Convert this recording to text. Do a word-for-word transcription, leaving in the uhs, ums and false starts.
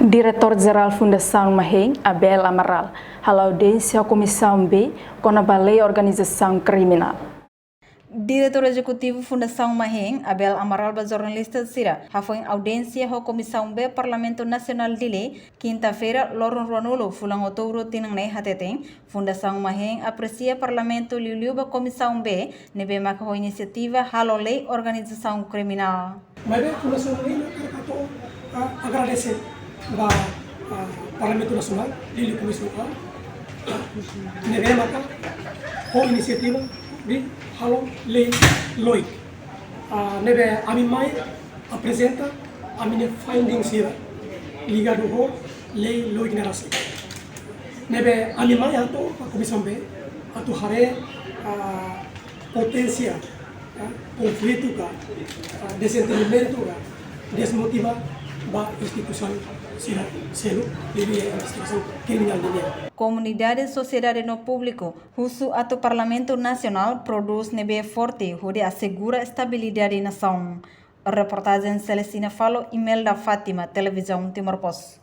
Diretór Jerál Fundasaun Mahein, Abel Amaral, halo audiénsia Komisaun B kona-ba lei organizasaun kriminál. Diretór Ezekutivu Fundasaun Mahein, Abel Amaral, ba jornalista sira hafoin audiénsia ho Komisaun B Parlamentu Nasionál Dili, kinta-feira, loron ruanulu, fulan Outubru tinan ne'e, hateten Fundasaun Mahein apresia Parlamentu liuliu ba Komisaun B ne'ebé maka ho inisiativa halo lei organizasaun kriminál. Maibé Komisaun B ne'e hakarak atu, ah, agradese ba, ah, Parlamentu Nasionál liuliu Komisaun A, ah, ne'ebé maka ho inisiativa hodi halo lei loik. Ah, ne'ebé ami mai aprezenta ami-nia finding sira ligadu ho lei loik ne'e rasik. Ne'ebé ami mai atu ba Komisaun B atu haree, ah, poténsia, ah, konflitu ka, ah, dezentendimentu ka, desmotiva ba instituisaun sira seluk, liuliu iha investigasaun kriminál nian. Komunidade, sosiedade no públiku husu atu Parlamentu Nasionál prodús ne'ebé forte hodi asegura estabilidade nasaun. Reportajen Celestina Falo, Imelda Fátima, Televizaun Timor Post.